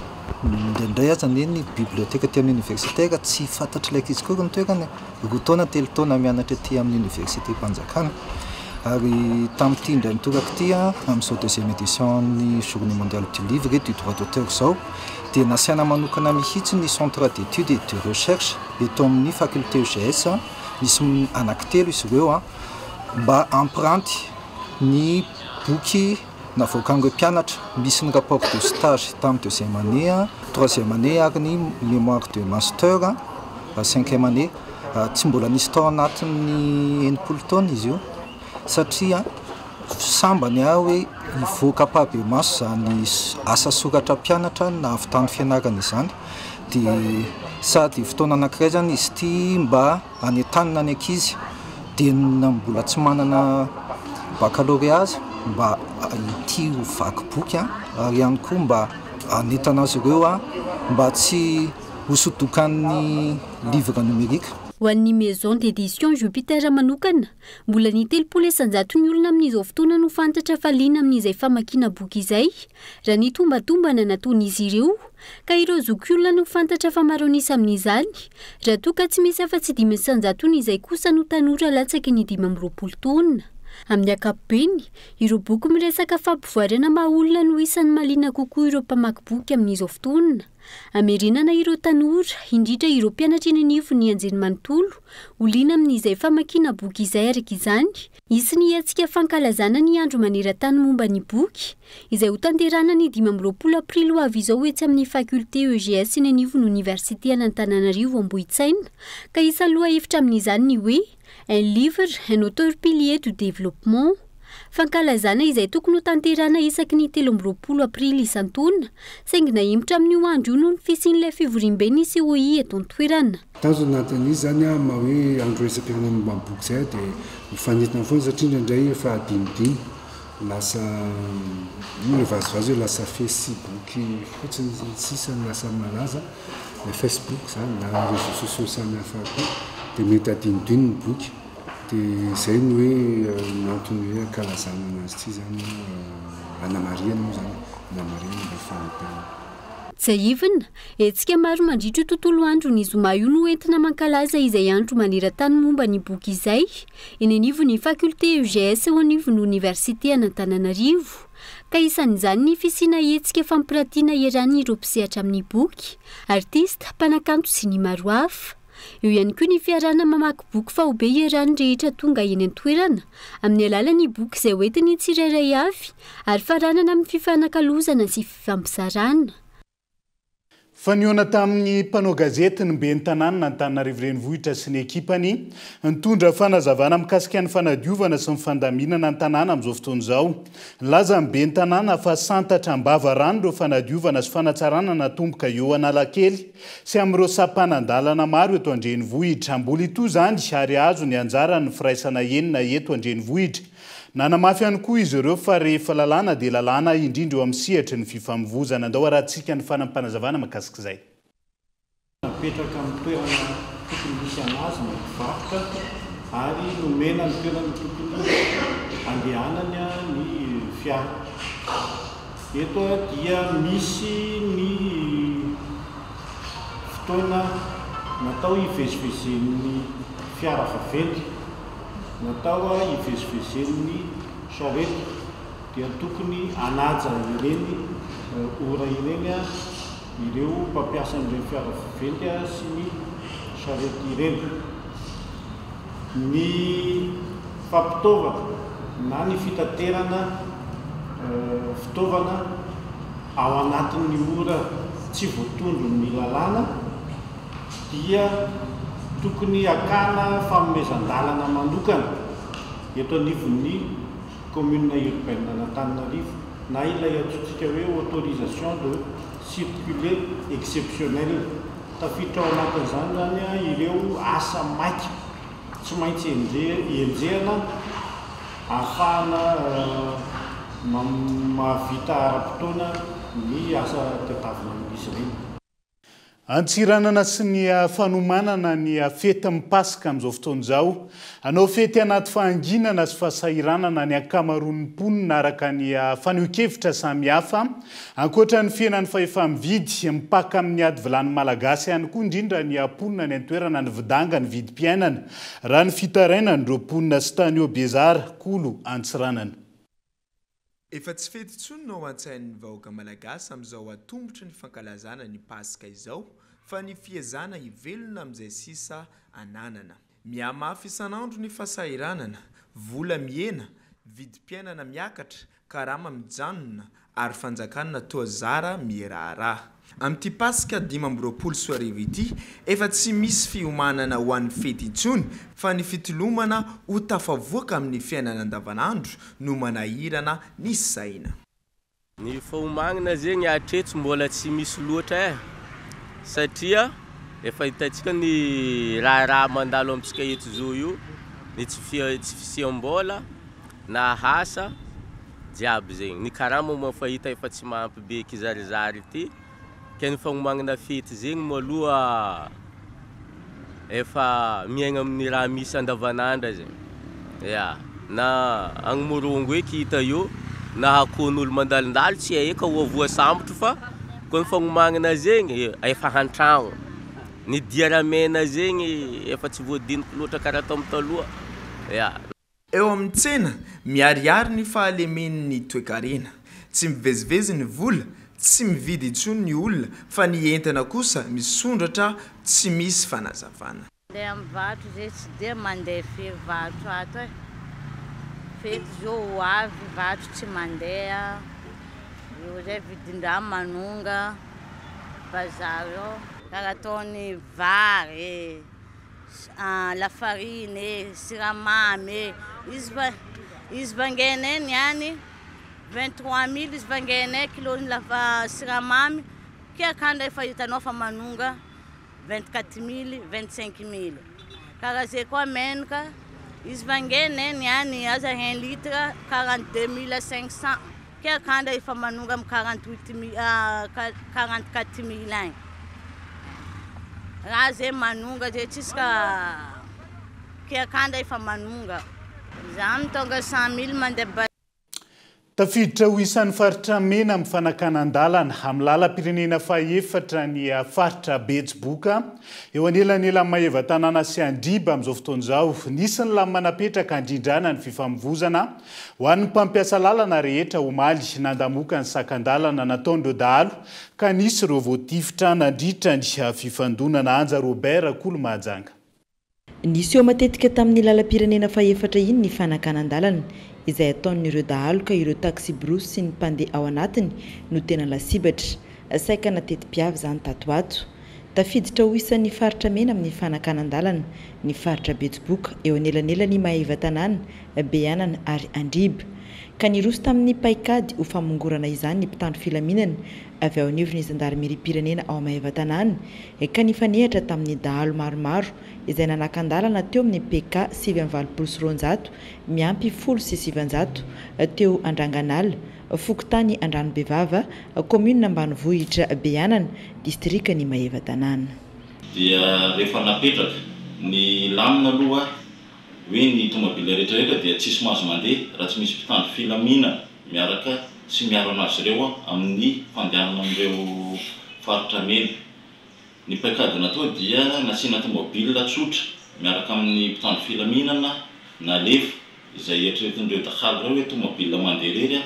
Speaker 23: indraindray aza anie ny biblioteka aty amin'ny oniversite ka tsy fantatr'ilay ankizy akory ny toerana e. Roa taona, telo taona mianatra aty amin'ny oniversitem-panjakana. Ary tamin'ity indray mitoraka ity, amin'izao deuxième édition ny journée mondiale du livre et du droit d'auteur izao, dia nasaina manokana mihitsy ny centre d'études et de recherche eto amin'ny faculté EGS, misy anankitelo izy ireo, mba hampiranty ny boky navoakan'ireo mpianatra, misy ny rapport de stage tamin'ny deuxième année, troisième année ary ny mémoire de master cinquième année. Tsy mbola nisy tao anatin'ny 60 taona izy io satria sambany aho hoe hivoaka ampahibemaso izany asa soratra mpianatra nahavitany fianarana izany. Dia sady fotoana anankiray izany izy ity mba hanentanana ny ankizy dia na mbola tsy manana baccalauréat aza mba hitia ho vaky boky ary ihany koa mba hanentana azy ireo mba tsy ho sodokan'ny livre numérique.
Speaker 4: Ho an'ny Maison d'édition Jupiter manokana, mbola ny 30 isan-jaton'ny olona amin'izao fotoana no fantatra fa liana amin'izay famakiana boky izay, raha ny tombatombana nataon'izy ireo, ka ireo zokiolona no fantatra fa maro an'isa amin'izany, raha toa ka tsy misy afa-tsy 5 isan-jatony izay kosa no tanora latsaky ny 25 taona. Amin'ny ankapobeny, ireo boky miresaka fampivoarana maha olona no isan'ny mahaliana kokoa ireo mpamaky boky amin'izao fotoana. Hamerenana ireo tanora, indrindra ireo mpianatra eny anivon'ny anjerimanontolo, ho liana amin'izay famakiana boky izay araka izany, hisy ny hetsika fankalazana ny andro maneran-tany momba ny boky, izay hotanterahina ny 25 aprily ho avy izao etsy amin'ny Faculté EGS eny anivon'ny Oniversite an'Antananarivo Ambohitsaina, ka isan'ny lohahevitra amin'izany ny hoe Un livre, un auteur pilier du développement. Fankalazana izay tokony hotanterahina isaky ny 23 aprily isan-taona, saingy nahemotra amin'io andro io noho ny fisian'ilay fivoriamben'ny COI eto an-toerana.
Speaker 7: Tanjona anatin'izy izany amin'ny maha hoe andro iraisam-pirenena momba ny boky izay dia mifanentana foana satria indraindray efa adinodino, lasa io ilay vazivazy hoe lasa facebook fotsiny sisa no lasa malaza, ilay facebook izany na réseaux sociaux samihafa koa dia mety adinodino ny boky. Dia izay no hoe ny antony hoe ankalazana anazy ity izany hanamarihana moa izany, hanamarihana ilay fanentanana.
Speaker 4: Tsiahivina, hetsika maro mandritra io tontolo andron'ny zoma io no entina mankalaza izay andro maneran-tany momba ny boky izay, eny anivon'ny Faculté UGS eo anivon'ny Oniversite an'Antananarivo. Ka isan'izany ny fisiana hetsika fampiratiana iarahan'ireo mpisehatra amin'ny boky, artista, mpanakanto sy ny maro hafa. Eo ihany koa ny fiarahana mamaky boky faobe iarahan'ny rehetra tonga eny an-toerana, amin'ny alalan'ny boky izay hoentin'ny tsirairay avy, ary faranana amin'ny fifanakalozana sy fifampizarana.
Speaker 5: Fa nihaona tamin'ny mpanao gazety ny ben'ny tanàna Antananarivo Renivohitra sy ny ekipany, nitondra fanazavana mikasika ny fanadiovana sy ny fandaminana ny tanàna amin'izao fotoana izao. Nilaza ny ben'ny tanàna fa santatra am-bava rano ireo fanadiovana sy fanatsarana natomboka eo Analakely sy amin'ireo sampanan-dalana maro eto an-drenivohitra. Mbola hitohy izany ary hahazo ny anjarany ny firaisana enina eto an-drenivohitra. Nanamafy ihany koa izy ireo fa rehefa lalàna dia lalàna indrindra eo amin'ny sehatry ny fifamoivozana. Andao harahantsika ny fanampinazavana mahakasika izay.
Speaker 8: Napetraka amin'ny toerana tokony hisy anazy ny mpivarotra ary nomena ny toerana tokony handehanany ny fiara. Eto dia misy ny fotoana natao hivezivezen'ny fiara vaventy, natao hivezivezen'ny charette dia tokony hanaja ireny ora ireny ireo mpampiasa an'ireny fiara vaventy sy ny charette ireny. Ny fampitaovana na ny fitaterana fitaovana ao anatin'ny ora tsy voatondron'ny lalàna dia tokony hakana fanomezan-dalana manokana eto anivon'ny commune urbaine an'Antananarivo na ilay antsointsika hoe autorisation de circuler exceptionnelle. Tafiditra ao anatin'izany izany ireo asa maika tsy maintsy enjehina ahafahana mahavita ara-potoana ny asa tadiavina amin'izy ireny.
Speaker 5: Antsiranana sy ny fanomanana ny fetin'ny Paska amin'izao fotoana izao. Hanao fety anaty fahanginana sy fahasahiranana ny ankamaroan'ny mponina araka ny fanehoan-kevitra samihafa. Ankoatra ny fihenan'ny fahefa-mividy, mipaka amin'ny ady vilany malagasy ihany koa indrindra ny mponina any an-toerana ny vidanga ny vidim-piainana, raha ny fitarainan'ireo mponina sy tany eo Bezara, Kolo, Antsiranana.
Speaker 10: Efa tsy fety intsony no ao an-tsain'ny vahoaka malagasy amin'izao atombotry ny fankalazana ny Paska izao fa ny fiezahana hivelona amin'izay sisa ananana. Mihamafy isan'andro ny fahasahiranana, vola mihena, vidim-piainana miakatra, karama mijanona ary fanjakana toa zara miraharaha. Amin'ity Paska 2025 ity, efa tsy misy fiomanana ho an'ny fety intsony fa ny fitolomana ho tafavoaka amin'ny fiainana andavanandro no manahirana ny saina.
Speaker 24: Ny fahomagnana zegny hatreto mbola tsy misy loatra eh!
Speaker 6: Satria efa hitantsika ny raharaha mandalo amintsika eto zao io, ny tsy tsy fisiam-bola na asa jiaby zegny. Ny karama moa efa hita efa tsy mahampy be kizarizary ity, ke ny fagnomagnana fety zegny moa aloha efa miaigna amin'ny raha misy andavanandra zegny, ya na agny Morongo eky hita eo na akohon'olo mandalondalo tsy hay ka ho voasambotro fa koa ny fagnomagnana zegny efa an-tragno, ny diaramena zegny efa tsy voadiniky loatra karaha tamin'ny taloha, ya.
Speaker 10: Eo amin'ny tsena, miharihary ny fahalemen'ny toekarena. Tsy mivezivezy ny vola, tsy mividy intsony ny olona fa ny entana kosa misondratra tsy misy fanazavana.
Speaker 9: Mandeha amin'ny varotra zay tsy dia mandeha firy varotra ato e. Fety zao ho avy varotra tsy mandeha, eo zay vidin-draha manonga bazary ao. Karaha ataony vary e. Lafarine e, siramamy e, izy va izy vangainay niany 23 mille izy vangainay kilo ny lafa siramamy ke akany efa hitanao fa manonga 24 mille, 25 mille, karaha zay koa menaka izy vangainay niany aza un litre 42 mille 500 ke akany efa manonga amy 48 mille, 44 mille agny. Raha zay manonga zay tsisy ka kiakandra efa manonga. Za mitônga 100 mille mandeha.
Speaker 5: Tafiditra ho isan'ny faritra mena amin'ny fanakanan-dalana amin'ny lalam-pirenena fahaefatra ny faritra Betsiboka eo anelanelan'i Maevatanàna sy Andriba amin'izao fotoana izao. Nisy ny lamina napetraka handrindrana ny fifamoivozana ho an'ny mpampiasa lalana rehetra omaly nandamoka ny sakan-dalana nataon'ireo dahalo ka nisy ireo voatifitra nandritra ny fifandonana. Anja Robert Kolo Mahajanga.
Speaker 11: Niseho matetika tamin'ny lalam-pirenena fahefatra iny ny fanakanan-dalana izay ataon'ireo dahalo ka ireo taxi-brousse sy ny mpandeha ao anatiny no tena lasibatra. Saika nateti-piavy izany tato ho ato. Tafiditra ho isan'ny faritra mena amin'ny fanakanan-dalana ny faritra Betsiboka eo anelanelan'i Maevatanàna, Beanana ary Andriba. Ka niroso tamin'ny paikady ho famongorana izany ny mpitandro filaminana avy ao anivon'ny zandarimeriam-pirenena ao Maevatanàna ka nifanehatra tamin'ny dahalo maromaro izay nanakan-dalana teo amin'ny PK 289 miampy 910 teo Andranganala, fokontany Andranobevava, kaominina ambanivohitra Beanana, distrikan'i Maevatanàna.
Speaker 24: Dia rehefa napetraka ny lamina aloha hoe ny tomobile rehetra rehetra dia tsisy mahazo mandeha raha tsy misy mpitandro filaminana miaraka sy miaro an'azy ireo amin'ny fandehanana amin'ireo faritra mena. Ny paikady natao dia nasiana tomobile tsotra miaraka amin'ny mpitandro filaminana nalefa izay eritreretin'ireo dahalo ireo hoe tomobile mandeha irery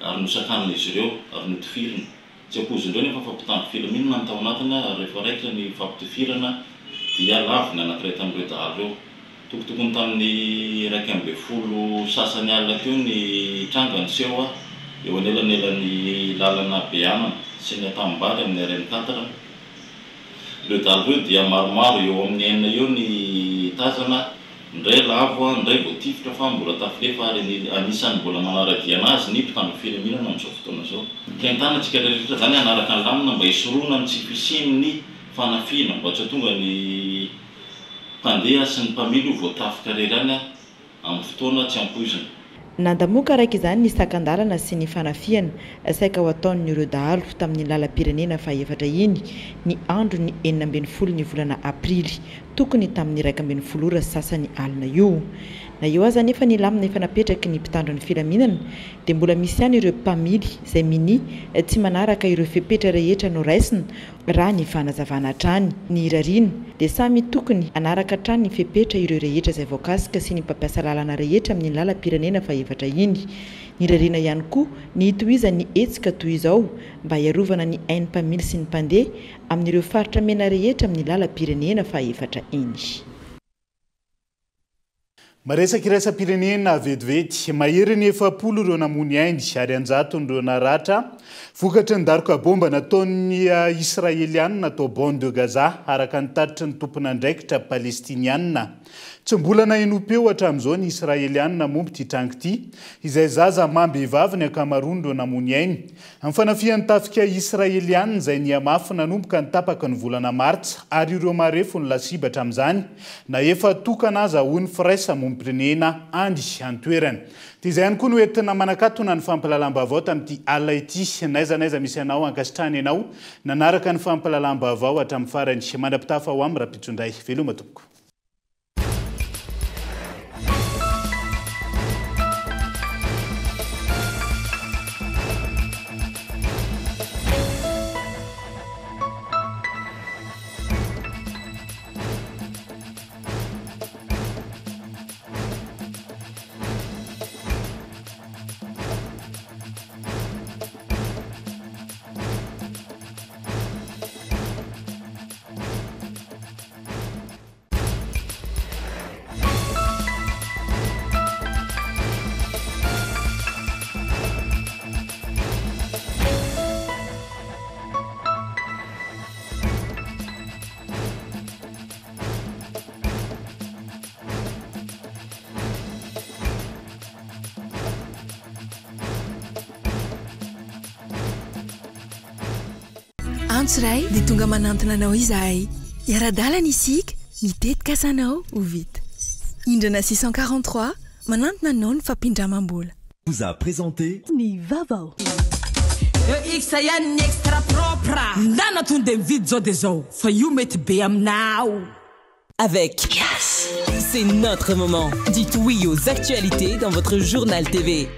Speaker 24: ary nosakanan'izy ireo ary notifirina. Tsy ampoizindreo nefa fa mpitandro filaminana ny tao anatiny ary rehefa raikitra ny fampitifirana dia lavo ny anankiray tamin'ireo dahalo ireo. Tokotokony tamin'ny 11 sasany alina teo ny tranga niseho eo anelanelan'ny lalana Beanana sy ny Antanimbary amin'ny RN quatre. Ireo dahalo ireo dia maromaro eo amin'ny enina eo ny tazana, ny iray lavo, ny iray voatifitra fa mbola tafilefa ary anisan'ny mbola manara-dia anazy ny mpitandro filaminana amin'izao fotoana izao. Entanina antsika rehetra izany hanaraka ny lamina mba hisorohana ny tsy fisian'ny fanafihana mba tsy ho tonga ny mpandeha sy ny mpamily ho voatafika irery ihany amin'ny fotoana tsy ampoizina.
Speaker 11: Nandamoaka araka izany ny sakan-dalana sy ny fanafihana saika ho ataon'ireo dahalo tamin'iny lalam-pirenena fahefatra iny ny andron'ny 16 ny volana aprily tokony tamin'ny 11 ora sasany alina io. Na eo aza anefa ny lamina efa napetraky ny mpitandro ny filaminana dia mbola misy ihany ireo mpamily izay minia tsy manaraka ireo fepetra rehetra noraisina Raha ny fanazavana hatrany, ny irariana dia samy tokony hanaraka hatrany ny fepetra ireo rehetra izay voakasika sy ny mpampiasa lalana rehetra amin'iny lalam-pirenena fahefatra iny. Nirariana ihany koa ny hitohizan'ny hetsika toy izao mba hiarovana ny ain'ny mpamily sy ny mpandeha amin'ireo faritra mena rehetra amin'ny lalam-pirenena fahefatra iny.
Speaker 5: Maresaka iraisam-pirenena vetivety, maherin'ny 40 ireo namoy ny ainy ary an-jatony ireo naratra vokatry ny daroka baomba nataon'ny Israelianina tao Bande de Gaza, araka ny tatitry ny tompon'andraikitra Palestinianina. Tsy mbola nahenoam-peo hatramin'izao ny Israelianina momba ity tranga ity, izay zaza amam-behivavy ny ankamaroan'ireo namoy ny ainy. Ny fanafihan'ny tafika Israelianina izay nihamafy nanomboka ny tapaky ny volana martsa ary ireo marefo no lasibatra amin'izany na efa tokana aza hoy ny firaisamonim-pirenena any an-toerana. Dia izay ihany koa no entina manakatona ny fampahalalam-baovao tamin'ity alina ity. N'aiza n'aiza misy anao, ankasitrahana ianao nanaraka ny fampahalalam-baovao hatramin'ny farany. Mandra-pitafa ho amin'ny rahampitso indray. Veloma tompoko.
Speaker 3: Antso iray dia tonga manantona anao izahay. Hiara-dalana isika, ny tetikasanao ho vita. Indrana 643, manantona anao ny fampindramam-bola.
Speaker 12: Vous a présenté.
Speaker 13: Ny vaovao.
Speaker 2: EX ihany ny extra propre. Ndana tonde mividy zao de zao fa io mety be aminao.
Speaker 14: Avec Yes. C'est notre moment. Dites oui aux actualités dans votre journal TV.